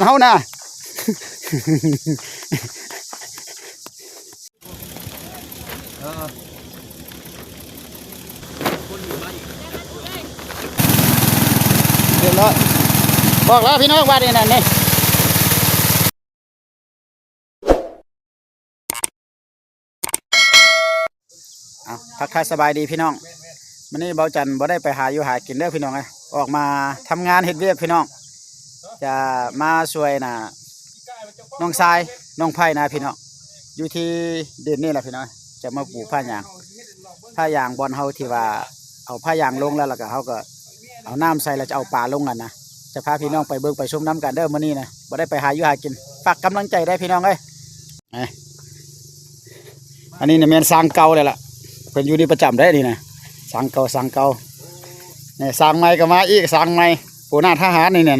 ເຮົານະ ຮຽບຮ້ອຍ ບອກແລ້ວພີ່ນ້ອງວ່ານີ້ນັ້ນນີ້. ເອົາ ທັກທາຍສະບາຍດີພີ່ນ້ອງ, ມື້ນີ້ເບົາຈັນບໍ່ໄດ້ໄປຫາຢູ່ຫາກິນເດີພີ່ນ້ອງເອີຍ, ອອກມາທຳງານເຮັດວຽກພີ່ນ້ອງ, ຈະມາຊ່ວຍນະ ນ້ອງຊາຍ ນ້ອງໄພນະພີ່ນ້ອງ, ຢູ່ທີ່ດິນນີ້ແຫຼະພີ່ນ້ອງ, ຈະມາປູກຜ້າຍາງ ຜ້າຍາງບ່ອນເຮົາທີ່ວ່າເອົາຜ້າຍາງລົງແລ້ວ ແລ້ວກໍເຮົາກໍເອົານ້ຳໃສ່ ແລ້ວຈະເອົາປາລົງຫັ້ນນະ, ຈະພາພີ່ນ້ອງໄປເບິ່ງໄປຊົມນຳກັນເດີມື້ນີ້ນະ, ບໍ່ໄດ້ໄປຫາຢູ່ຫາກິນ, ຝາກກຳລັງໃຈໄດ້ພີ່ນ້ອງເອີຍ. ອັນນີ້ນະແມ່ນຊ່າງເກົ່າແລ້ວລະ, ເພິ່ນຢູ່ນີ້ປະຈຳໄດ໋ນີ້ນະ, ຊ່າງເກົ່າ ຊ່າງເກົ່າ. ນີ້ຊ່າງໃໝ່ກໍມາອີກ, ຊ່າງໃໝ່ ຫົວໜ້າທະຫານນີ້ນະ.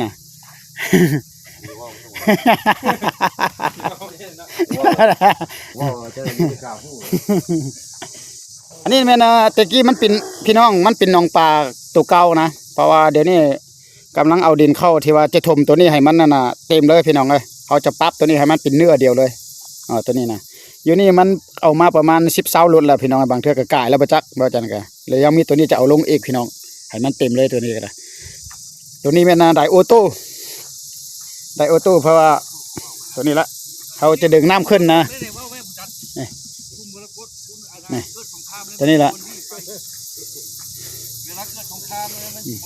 ອັນນີ້ແມ່ນ ເອີ ແຕ່ກີ້ມັນເປັນ ພີ່ນ້ອງ ມັນເປັນໜອງປາໂຕເກົ່ານະ, ເພາະວ່າດຽວນີ້ ກຳລັງເອົາດິນເຂົ້າທີ່ວ່າຈະຖົມໂຕນີ້ໃຫ້ມັນນັ້ນນະເຕັມເລີຍພີ່ນ້ອງເອີຍ, ເຮົາຈະປັບໂຕນີ້ໃຫ້ມັນເປັນເນື້ອດຽວເລີຍ. ເອີ ໂຕນີ້ນະ ຢູ່ນີ້ມັນເອົາມາປະມານສິບຊາວລົດແລ້ວພີ່ນ້ອງ, ບາງເທື່ອກໍກາຍແລ້ວບໍ່ຈັກ ບໍ່ຈັກກະ ແລ້ວຍັງມີໂຕນີ້ຈະເອົາລົງອີກພີ່ນ້ອງ, ໃຫ້ມັນເຕັມເລີຍໂຕນີ້ກໍໄດ້. ໂຕນີ້ແມ່ນນະ ໄດໂອໂຕ້ ໄດໂອໂຕ້ ເພາະວ່າໂຕນີ້ລະ ເຮົາຈະດຶງນ້ຳຂຶ້ນນະ ນີ້ ນີ້ ຕົວນີ້ລະ ອືມ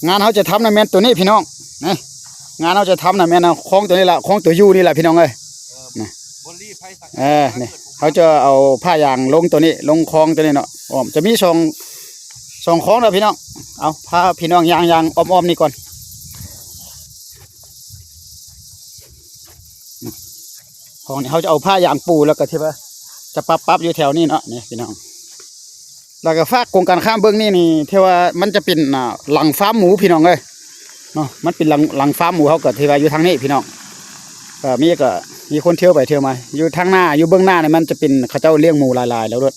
ງານເຮົາຈະທຳນະແມ່ນຕົວນີ້ພີ່ນ້ອງ, ນີ້ ງານເຮົາຈະທຳນະແມ່ນຄອງຕົວນີ້ລະ, ຄອງຕົວຢູນີ້ລະພີ່ນ້ອງເອີຍ. ເອີ ນີ້ ເຮົາຈະເອົາຜ້າຢາງລົງຕົວນີ້ ລົງຄອງຕົວນີ້ເນາະ, ອ້ອມ ຈະມີສອງ ສອງຄອງເດີພີ່ນ້ອງ. ເອົາ ພາພີ່ນ້ອງຍ່າງໆອ້ອມໆນີ້ກ່ອນ. ຄອງນີ້ເຮົາຈະເອົາຜ້າຢາງປູ ແລ້ວກໍທີ່ວ່າຈະປັບໆຢູ່ແຖວນີ້ເນາະ ນີ້ພີ່ນ້ອງ. ແລ້ວກໍຝາກກົງການຄ້າເບິ່ງນີ້ ນີ້ທີ່ວ່າມັນຈະເປັນ ອ່າ ຫຼັງຟາມໝູພີ່ນ້ອງເອີຍເນາະ, ມັນເປັນຫຼັງ ຫຼັງຟາມໝູ ເຮົາກໍທີ່ວ່າຢູ່ທາງນີ້ພີ່ນ້ອງ, ກໍມີ ກໍມີຄົນທ່ຽວໄປທ່ຽວມາ ຢູ່ທາງໜ້າ ຢູ່ເບື້ອງໜ້ານີ້ ມັນຈະເປັນເຂົາເຈົ້າລ້ຽງໝູຫຼາຍໆແລ້ວໂລດ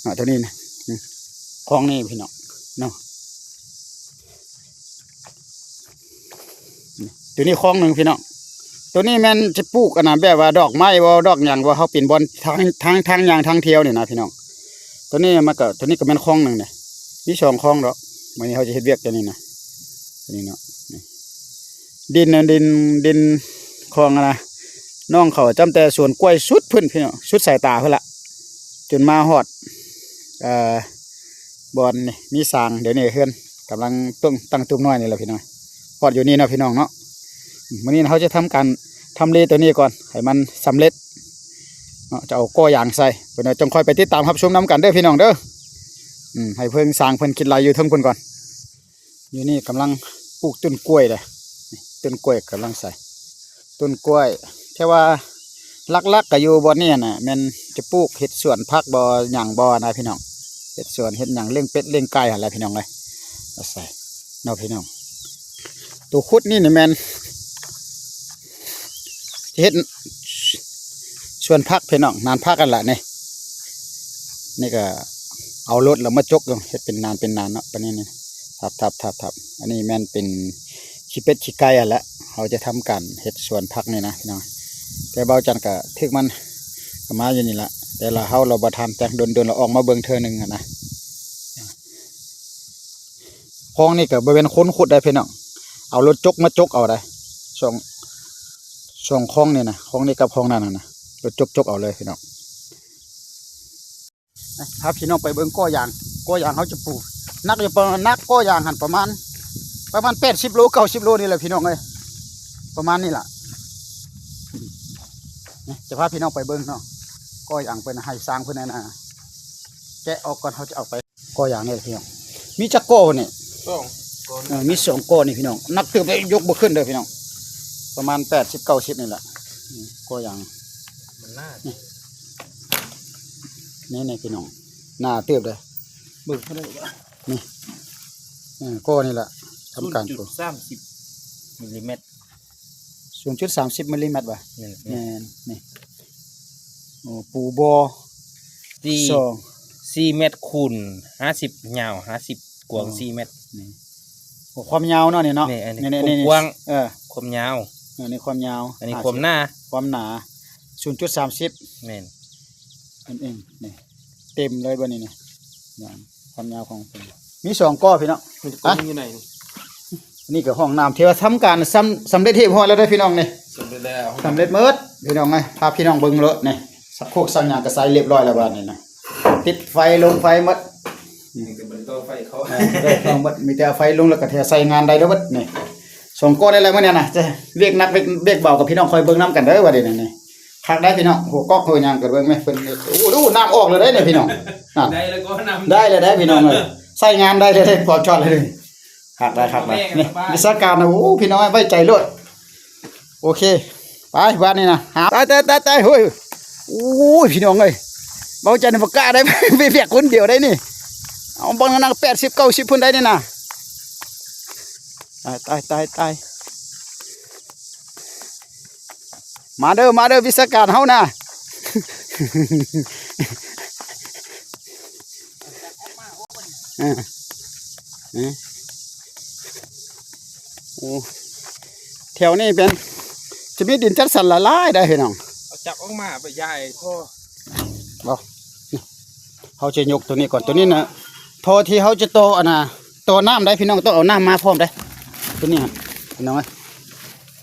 ເນາະ. ຕົວນີ້ນະ ອືມ ຄອງນີ້ພີ່ນ້ອງເນາະ. ຕົວນີ້ຄອງໜຶ່ງພີ່ນ້ອງ, ຕົວນີ້ແມ່ນຈະປູກອັນນະ ແບບວ່າດອກໄມ້ບໍ່ ດອກຫຍັງບໍ່ ເຮົາເປັນບ່ອນທາງ ທາງ ທາງຍ່າງທາງທ່ຽວນີ້ນະພີ່ນ້ອງ. ຕົວນີ້ມັນກໍ ຕົວນີ້ກໍແມ່ນຄອງໜຶ່ງເດ້, ມີສອງຄອງດອກ. ມື້ນີ້ເຮົາຈະເຮັດວຽກຕົວນີ້ນະ ຕົວນີ້ເນາະ, ນີ້ ດິນນະ ດິນ ດິນຄອງນະ ນ້ອງເຂົາຈຳແຕ່ສວນກ້ວຍສຸດພຸ້ນພີ່ນ້ອງ ສຸດສາຍຕາພຸ້ນລະ ຈົນມາຮອດ ເອີ ບ່ອນນີ້ມີສາງ ດຽວນີ້ເຮືອນກຳລັງຕັ້ງ ຕັ້ງຕູບນ້ອຍນີ້ແຫຼະພີ່ນ້ອງ, ຮອດຢູ່ນີ້ເນາະພີ່ນ້ອງເນາະ. ມື້ນີ້ເຮົາຈະທຳການທຳເລຕົວນີ້ກ່ອນ ໃຫ້ມັນສຳເລັດເນາະ, ຈະເອົາກໍຢາງໃສ່ ເພິ່ນຈັ່ງຄ່ອຍໄປຕິດຕາມຮັບຊົມນຳກັນເດີພີ່ນ້ອງເດີ. ອືມ ໃຫ້ເພິ່ນ ຊ່າງເພິ່ນຄິດໄລ່ຢູ່ເທິງພຸ້ນກ່ອນ. ຢູ່ນີ້ກຳລັງປູກຕົ້ນກ້ວຍເດ້, ນີ້ ຕົ້ນກ້ວຍກຳລັງໃສ່ ຕົ້ນກ້ວຍ ແຕ່ວ່າຫຼັກໆກໍຢູ່ບ່ອນນີ້ຫັ້ນນະ ແມ່ນຈະປູກເຮັດສວນຜັກບໍ່ຫຍັງບໍ່ນະພີ່ນ້ອງ, ເຮັດສວນເຮັດຫຍັງ ລ້ຽງເປັດລ້ຽງໄກ່ຫັ້ນແຫຼະພີ່ນ້ອງເອີຍ. ອາໄສເນາະພີ່ນ້ອງ, ໂຕຂຸດນີ້ນະແມ່ນ ເຮັດສວນຜັກພີ່ນ້ອງ, ນານຜັກຫັ້ນລະນີ້. ນີ້ກໍເອົາລົດແລ້ວມາຈົກຢູ່ ເຮັດເປັນນານເປັນນານເນາະ ປານນີ້ນີ້ ທັບໆໆໆ. ອັນນີ້ແມ່ນເປັນຂີ້ເປັດຂີ້ໄກ່ຫັ້ນລະ, ເຮົາຈະທຳການເຮັດສວນຜັກນີ້ນະພີ່ນ້ອງ. ແຕ່ເບົາຈັນກໍຖືກມັນກໍມາຢູ່ນີ້ລະ, ແຕ່ລະເຮົາລະບໍ່ທັນ ແຕ່ດົນໆລະອອກມາເບິ່ງເທື່ອໜຶ່ງຫັ້ນນະ. ຄອງນີ້ກໍບໍ່ແມ່ນຄົນຂຸດໄດ໋ພີ່ນ້ອງ, ເອົາລົດຈົກມາຈົກເອົາໄດ໋. ສອງ ສອງຄອງນີ້ນະ, ຄອງນີ້ກັບຄອງນັ້ນນະ, ລົດຈົກຈົກເອົາເລີຍພີ່ນ້ອງ. ພາພີ່ນ້ອງໄປເບິ່ງກໍຢາງ, ກໍຢາງເຮົາຈະປູກ ໜັກຢູ່ປະມານ, ໜັກກໍຢາງຫັ້ນປະມານ ປະມານແປດສິບໂລ ເກົ້າສິບໂລນີ້ແຫຼະພີ່ນ້ອງເອີຍ, ປະມານນີ້ລະ. ຈະພາພີ່ນ້ອງໄປເບິ່ງເນາະ, ກໍຢາງເພິ່ນໃຫ້ຊ່າງເພິ່ນນັ້ນນະ ແກະອອກກ່ອນ ເຮົາຈະເອົາໄປ. ກໍຢາງນີ້ພີ່ນ້ອງ, ມີຈັກກໍນີ້? ສອງກໍ ເອີ ມີສອງກໍນີ້ພີ່ນ້ອງ, ໜັກເຕີບເດ້ ຍົກບໍ່ຂຶ້ນເດີພີ່ນ້ອງ, ປະມານແປດສິບເກົ້າສິບນີ້ແຫຼະ. ອືມ ກໍຢາງ ມັນໜາ ນີ້ ນີ້ ນີ້ພີ່ນ້ອງ, ໜາເຕີບເດ້. ເບິ່ງເຂົາໄດ້ບໍ່? ນີ້ ເອີ ກໍນີ້ແຫຼະ ທຳການປູ ສາມສິບມິລລີແມັດ. ສູນຈຸດສາມສິບມິລລີແມັດຫວາ? ແມ່ນ ແມ່ນ ນີ້ ໂອ້ ປູບໍ່ ສີ່ ສອງ ສີ່ແມັດຄູນຫ້າສິບ ຍາວຫ້າສິບ ກວ້າງສີ່ແມັດ. ນີ້ ໂອ້ ຄວາມຍາວເນາະນີ້ເນາະ, ນີ້ ອັນນີ້ ນີ້ ນີ້ ກວ້າງ ເອີ ຄວາມຍາວ ເອີ ໃນຄວາມຍາວ ອັນນີ້ຄວາມໜາ ຄວາມໜາ ສູນຈຸດສາມສິບ ແມ່ນ ນັ້ນເອງ ນີ້ ເຕັມເລີຍບໍ່ນີ້ນະ ຄວາມຍາວຂອງເພິ່ນ ມີສອງກໍພີ່ນ້ອງ ມັນຈະກົງຢູ່ໃນນີ້ ນີ້ກໍຫ້ອງນ້ຳທີ່ວ່າທຳການສຳ ສຳເລັດຮຽບຮ້ອຍແລ້ວເດີພີ່ນ້ອງນີ້ ສຳເລັດແລ້ວ ສຳເລັດໝົດພີ່ນ້ອງເອີຍ ພາພີ່ນ້ອງເບິ່ງໂລດນີ້ ຊັກໂຄກຊັກຫຍັງກໍໃສ່ຮຽບຮ້ອຍແລ້ວບາດນີ້ນະ ຕິດໄຟລົງໄຟໝົດ ນີ້ກໍບໍ່ໄດ້ຕໍ່ໄຟເຂົ້າ ເອີ ບໍ່ໄດ້ເຂົ້າໝົດ ມີແຕ່ເອົາໄຟລົງແລ້ວກໍແຕ່ໃຊ້ງານໄດ້ເລີຍເບິດນີ້ ສອງກໍໄດ້ແລ້ວມື້ນີ້ນະ ຈະວຽກໜັກວຽກ ວຽກເບົາກໍພີ່ນ້ອງຄອຍເບິ່ງນຳກັນເດີ ວ່າເດນີ້ ຄັກໄດ໋ພີ່ນ້ອງ ຫົວກອກຫົວຫຍັງກໍເບິ່ງແມ່ເພິ່ນ ໂອ້ ດູນ້ຳອອກແລ້ວເດ້ນີ້ພີ່ນ້ອງ ນັ້ນ ໄດ້ແລ້ວກໍນ້ຳ ໄດ້ແລ້ວເດ້ພີ່ນ້ອງເອີຍ ໃຊ້ງານໄດ້ເລີຍເດ້ ພໍຈອດເລີຍ ຄັກໄດ໋ ຄັກໄດ໋ ນີ້ວິຊາການນະ ໂອ້ ພີ່ນ້ອງເອີຍ ໄວ້ໃຈໂລດ ໂອເຄ ໄປບາດນີ້ນະ ຫາ ຕາຍ ຕາຍ ຕາຍ ຕາຍ ໂອ້ຍ ໂອ້ຍ ພີ່ນ້ອງເອີຍ ເບົາໃຈນຳບໍ່ກ້າໄດ້ ໄປວຽກຄົນດຽວໄດ້ນີ້ ເອົາເບິ່ງນະ ແປດສິບ ເກົ້າສິບ ພຸ້ນໄດ້ນີ້ນະ ຕາຍ ຕາຍ ຕາຍ ຕາຍ ມາເດີ ມາເດີ ວິຊາການເຮົານະ ເອີ ເອີ ໂອ້ ແຖວນີ້ເປັນ ຈະມີດິນຈັດສັນຫຼາຍໆ ໄດ໋ພີ່ນ້ອງ ເອົາຈັກອອກມາໄປຢາຍທໍ່ ບໍ່ ນີ້ ເຮົາຈະຍົກໂຕນີ້ກ່ອນ ໂຕນີ້ນະ ທໍ່ທີ່ເຮົາຈະຕໍ່ ອັນນ່າ ຕໍ່ນ້ຳໄດ໋ພີ່ນ້ອງ ຕ້ອງເອົານ້ຳມາພ້ອມໄດ໋ ໂຕນີ້ຫັ້ນ ພີ່ນ້ອງເອີຍ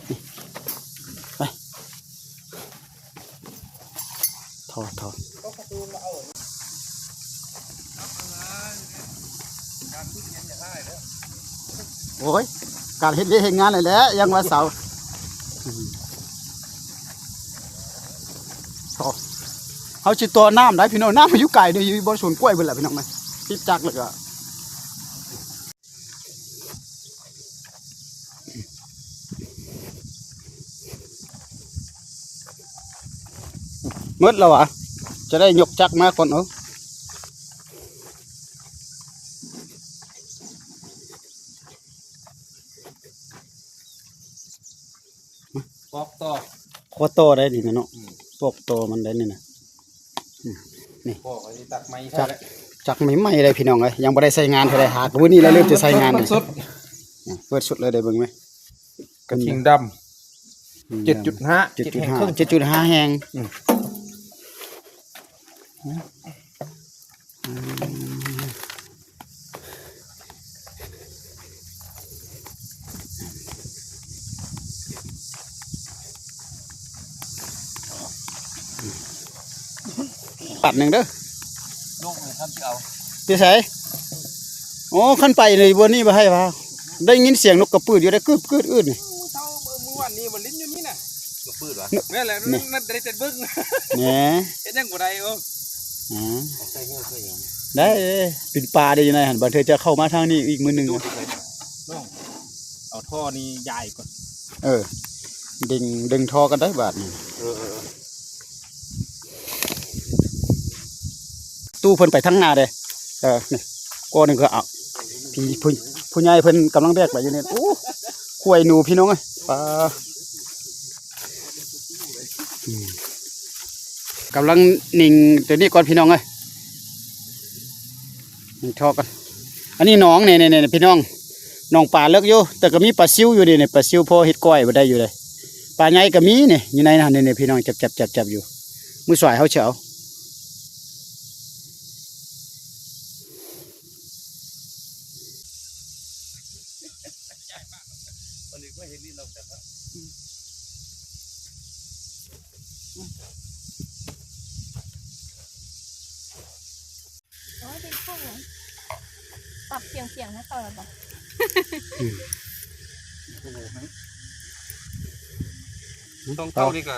ນີ້ ໄປ ທໍ່ ທໍ່ ໂອ້ຍ ການເຮັດວຽກເຮັດງານນີ້ແຫຼະ ຍັງວ່າເຊົາ ທໍ່ ເຮົາຊິຕໍ່ນ້ຳໄດ໋ພີ່ນ້ອງ ນ້ຳມັນຢູ່ໄກເດ້ ຢູ່ບ່ອນສວນກ້ວຍພຸ້ນແຫຼະພີ່ນ້ອງ ຕິດຈັກແລ້ວກໍ ໝົດແລ້ວຫວາ ຈະໄດ້ຍົກຈັກມາກ່ອນ ເອີ ປອກຕໍ່ ຂໍຕໍ່ໄດ້ນີ້ນະເນາະ ອືມ ປອກຕໍ່ມັນໄດ້ນີ້ນະ ອືມ ນີ້ ພໍ່ກໍຊິຕັກໃໝ່ ຈັກ ຈັກໃໝ່ໆ ເລີຍພີ່ນ້ອງເອີຍ ຍັງບໍ່ໄດ້ໃຊ້ງານເທື່ອໃດ ຫາກະມື້ນີ້ແຫຼະເລີ່ມຈະໃຊ້ງານນີ້ ເປີດສົດ ອືມ ເປີດສົດເລີຍ ໄດ້ເບິ່ງໄໝ ກະທິງດຳ ອືມ ເຈັດຈຸດຫ້າ ເຈັດຈຸດຫ້າ ເຈັດຈຸດຫ້າແຮງ ອືມ ອືມ ປັດໜຶ່ງເດີ ລົງເລີຍຄັນຊິເອົາ ຢູ່ໃສ? ໂອ້ ຄັນໄປນີ້ ບ່ອນນີ້ບໍ່ໃຫ້ວ່າ ໄດ້ຍິນສຽງນົກກະປືດຢູ່ໄດ໋ ກຶບໆ ອືດນີ້ ເຊົ້າ ມື້ວານນີ້ມາຫຼິ້ນຢູ່ນີ້ນະ ນົກປືດຫວາ? ແມ່ນແຫຼະ ນັ້ນໄດ້ແຕ່ເບິ່ງ ແໝ ເຮັດຫຍັງບໍ່ໄດ້ ໂອ້ ອືມ ໄດ້ ເປັນປາໄດ້ຢູ່ໃນຫັ້ນ ບາງເທື່ອຈະເຂົ້າມາທາງນີ້ອີກມື້ໜຶ່ງ ນ້ອງ ເອົາທໍ່ນີ້ຢາຍກ່ອນ ເອີ ດຶງ ດຶງທໍ່ກັນໄດ້ບາດນີ້ ເອີ ເອີ ເອີ ຕູ້ເພິ່ນໄປທາງໜ້າເດ້ ເອີ ນີ້ ກ້ອນໜຶ່ງກໍເອົາ ພີ່ ຜູ້ ຜູ້ໃຫຍ່ເພິ່ນກຳລັງແບກໄປຢູ່ນີ້ ໂອ້ ຄວາຍໜູພີ່ນ້ອງເອີຍ ປາ ອືມ ກຳລັງໜິງໂຕນີ້ກ່ອນພີ່ນ້ອງເອີຍ ນີ້ທໍ່ກັນ ອັນນີ້ໜອງນີ້ ນີ້ ນີ້ພີ່ນ້ອງ ໜອງປາເລິກຢູ່ ແຕ່ກໍມີປາຊິວຢູ່ນີ້ ນີ້ປາຊິວພໍເຮັດກ້ອຍບໍ່ໄດ້ຢູ່ເດ້ ປາໃຫຍ່ກໍມີນີ້ ຢູ່ໃນນັ້ນນີ້ ນີ້ພີ່ນ້ອງ ຈັບໆໆຢູ່ ມື້ສວາຍເຮົາຊິເອົາ ໂອ້ຍ ເປັນຂອງ ປັບສຽງ ສຽງໃຫ້ເຂົາແລ້ວບໍ່? ອືມ ນ້ອງເຕົ້ານີ້ກໍ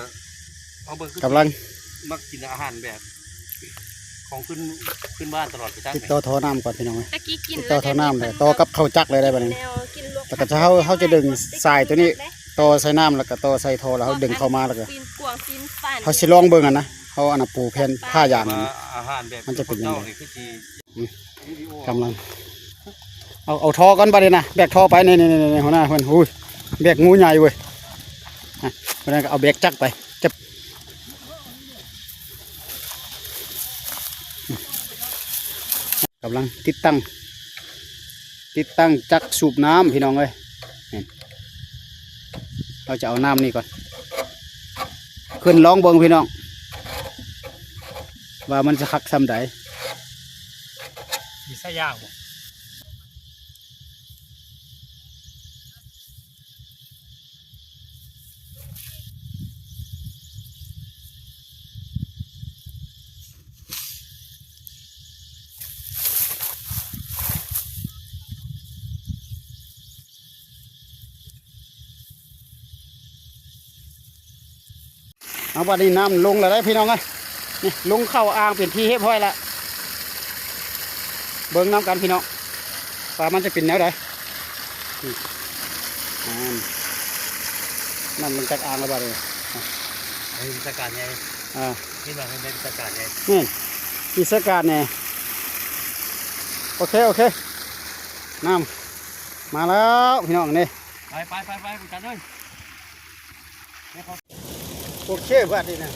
ເອົາເບິ່ງ ກຳລັງ ມັກກິນອາຫານແບບ ຂອງຂຶ້ນ ຂຶ້ນບ້ານຕະຫຼອດໄປ ຕິດຕໍ່ທໍ່ນ້ຳກ່ອນພີ່ນ້ອງເອີຍ ຕະກີ້ກິນ ຕິດຕໍ່ທໍ່ນ້ຳເລີຍ ຕໍ່ກັບເຂົ້າຈັກເລີຍໄດ໋ບາດນີ້ ແລ້ວກໍຈະ ເຮົາ ເຮົາຈະດຶງສາຍໂຕນີ້ ຕໍ່ໃສ່ນ້ຳ ແລ້ວກໍຕໍ່ໃສ່ທໍ່ ແລ້ວເຮົາດຶງເຂົ້າມາ ແລ້ວກໍ ເຮົາຊິລອງເບິ່ງຫັ້ນນະ ເຮົາອັນນ່າປູແຜ່ນຜ້າຢາງ ວ່າອາຫານແບບ ມັນຈະເປັນຈັ່ງໃດ ນີ້ຄືຊິ ອືມ ກຳລັງ ເອົາ ເອົາທໍ່ກ່ອນບາດນີ້ນະ ແບກທໍ່ໄປ ນີ້ໆໆ ຫົວໜ້າເພິ່ນ ໂອ້ຍ ແບກງູໃຫຍ່ເວີຍ ອ່ະ ເພິ່ນກໍເອົາແບກຈັກໄປ ຈັບ ກຳລັງຕິດຕັ້ງ ຕິດຕັ້ງຈັກສູບນ້ຳພີ່ນ້ອງເອີຍ ນີ້ ເຮົາຈະເອົານ້ຳນີ້ກ່ອນ ຂຶ້ນລອງເບິ່ງພີ່ນ້ອງ ວ່າມັນຈະຄັກສ່ຳໃດ. ມີສາຍຢາງບໍ່? ເອົາ ບັດນີ້ນ້ຳລົງແລ້ວເດ້ພີ່ນ້ອງເອີຍ ນີ້ລົງເຂົ້າອ່າງເປັນທີ່ຮຽບຮ້ອຍລະ ເບິ່ງນຳກັນພີ່ນ້ອງ ວ່າມັນຈະເປັນແນວໃດ. ນີ້ ນັ້ນ ນ້ຳລົງຈາກອ່າງແລ້ວບັດນີ້ ເປັນສາການໃຫຍ່ ອ່າ ເຫັນວ່າເປັນສາການໃຫຍ່ ນີ້ ມີສາການແດ່ ໂອເຄ ໂອເຄ ນ້ຳມາແລ້ວພີ່ນ້ອງນີ້ ໄປ ໄປ ໄປ ໄປ ກັນເລີຍ. ໂອເຄ ບາດນີ້ນະ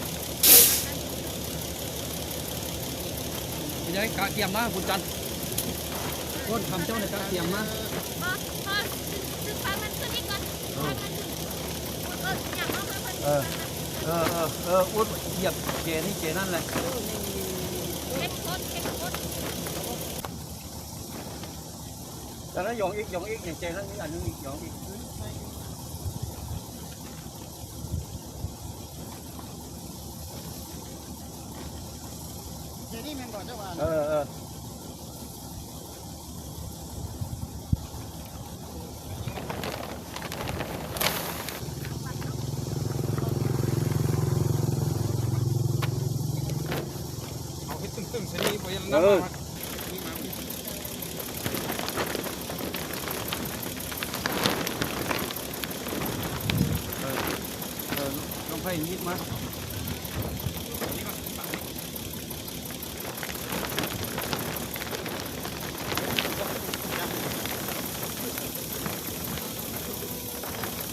ຍາຍກະກຽມມາ ບຸນຈັນ ໂອ້ຍ ຄຳເຈົ້ານີ້ກະກຽມມາ ບໍ່ ພໍ່ ຊື້ປາມັນຕົວນີ້ກ່ອນ ເອີ ເອີ ເອີ ອຸດ ຢຽບເຈນີ້ເຈນັ້ນແຫຼະ ເຮັດກົດ ເຮັດກົດ. ແລ້ວຢອງອີກ ຢອງອີກ ຫຍັງແຈນັ້ນ ມີອັນໜຶ່ງອີກ ຢອງອີກ ເຈນີ້ແມ່ນບໍ່ເຈົ້າວ່າ ເອີ ເອີ ເອົາເຮັດຕຶ້ງໆ ໃສ່ນີ້ ບໍ່ເຮັດ ເອີ ນ້ຳມັນ ເອີ ເອີ ນ້ອງໄພຍິບມາ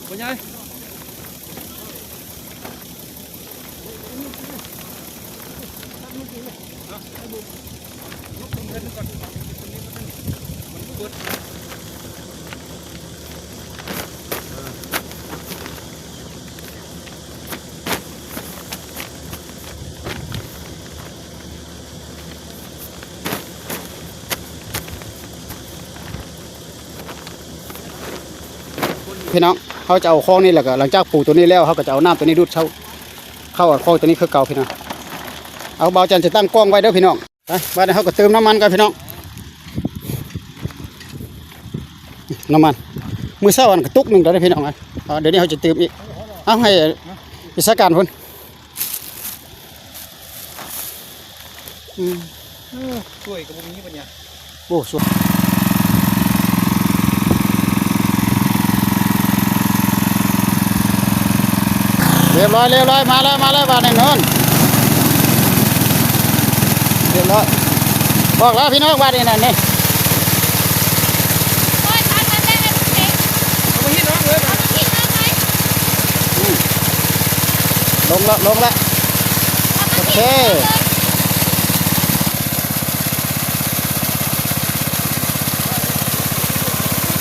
ພໍ່ໃຫຍ່. ພີ່ນ້ອງ ເຮົາຈະເອົາຄອງນີ້ ແລ້ວກໍຫຼັງຈາກປູຕົວນີ້ແລ້ວ ເຮົາກໍຈະເອົານ້ຳຕົວນີ້ດູດເຂົ້າ ເຂົ້າຄອງຕົວນີ້ຄືເກົ່າພີ່ນ້ອງ. ເອົາ ບ່າວຈັນຈະຕັ້ງກ້ອງໄວ້ເດີພີ່ນ້ອງ. ໄປ ບາດນີ້ເຮົາກໍເຕີມນ້ຳມັນກ່ອນພີ່ນ້ອງ ນ້ຳມັນ ມື້ເຊົ້າອັນກະຕຸກໜຶ່ງແລ້ວເດີພີ່ນ້ອງ. ດຽວນີ້ເຮົາຈະເຕີມອີກ ເອົາໃຫ້ວິຊາການເພິ່ນ. ອືມ ເອີ ຊ່ວຍກໍບໍ່ມີປັນຍາ ໂອ້ ຊ່ວຍ ຮຽບຮ້ອຍ ຮຽບຮ້ອຍ ມາແລ້ວ ມາແລ້ວ ບາດນີ້ເນາະ ຮຽບຮ້ອຍ ອອກແລ້ວພີ່ນ້ອງ ບາດນີ້ນັ້ນນີ້ ອືມ ລົງລະ ລົງລະ ໂອເຄ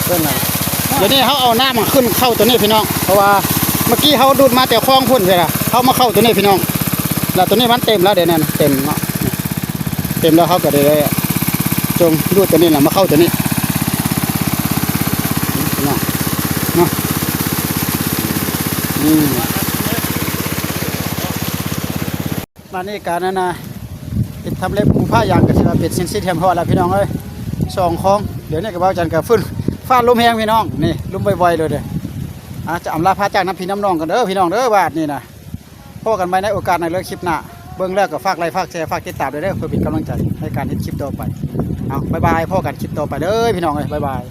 ເປັນຫຍັງ ດຽວນີ້ເຮົາເອົານ້ຳມາຂຶ້ນເຂົ້າຕົວນີ້ພີ່ນ້ອງ ເພາະວ່າເມື່ອກີ້ເຮົາດູດມາແຕ່ຄອງພຸ້ນ ເຮົາມາເຂົ້າຕົວນີ້ພີ່ນ້ອງ ແລ້ວຕົວນີ້ມັນເຕັມແລ້ວ ດຽວນີ້ເຕັມເນາະ ເຕັມແລ້ວເຮົາກໍໄດ້ ຈົ່ງດູດຕົວນີ້ແຫຼະມາເຂົ້າຕົວນີ້ ເນາະ ເນາະ ອືມ ບາດນີ້ການນັ້ນນະ ເຮັດທຳເລັບປູຜ້າຢາງກໍຖືວ່າເປັນສິ້ນຊິດຮຽບຮ້ອຍແລ້ວພີ່ນ້ອງເອີຍ ສອງຄອງ ດຽວນີ້ກໍເວົ້າຈັນກໍຟື້ນ ຟ້າລົມແຮງພີ່ນ້ອງ ນີ້ລົມໄວໆເລີຍເດີ ອາ ຈະອຳລາພາຈາກນຳພີ່ນຳນ້ອງກັນເດີພີ່ນ້ອງເດີ ບາດນີ້ນະ ພໍ້ກັນໃໝ່ໃນໂອກາດໜ້າ ຫຼື ຄລິບໜ້າ ເບິ່ງແລ້ວກໍຝາກໄລຄ໌ ຝາກແຊ ຝາກຕິດຕາມເດີ ເພື່ອເປັນກຳລັງໃຈໃນການເຮັດຄລິບຕໍ່ໄປ ເອົາ ບາຍບາຍ ພໍ້ກັນຄລິບຕໍ່ໄປເດີພີ່ນ້ອງເອີຍ ບາຍບາຍ.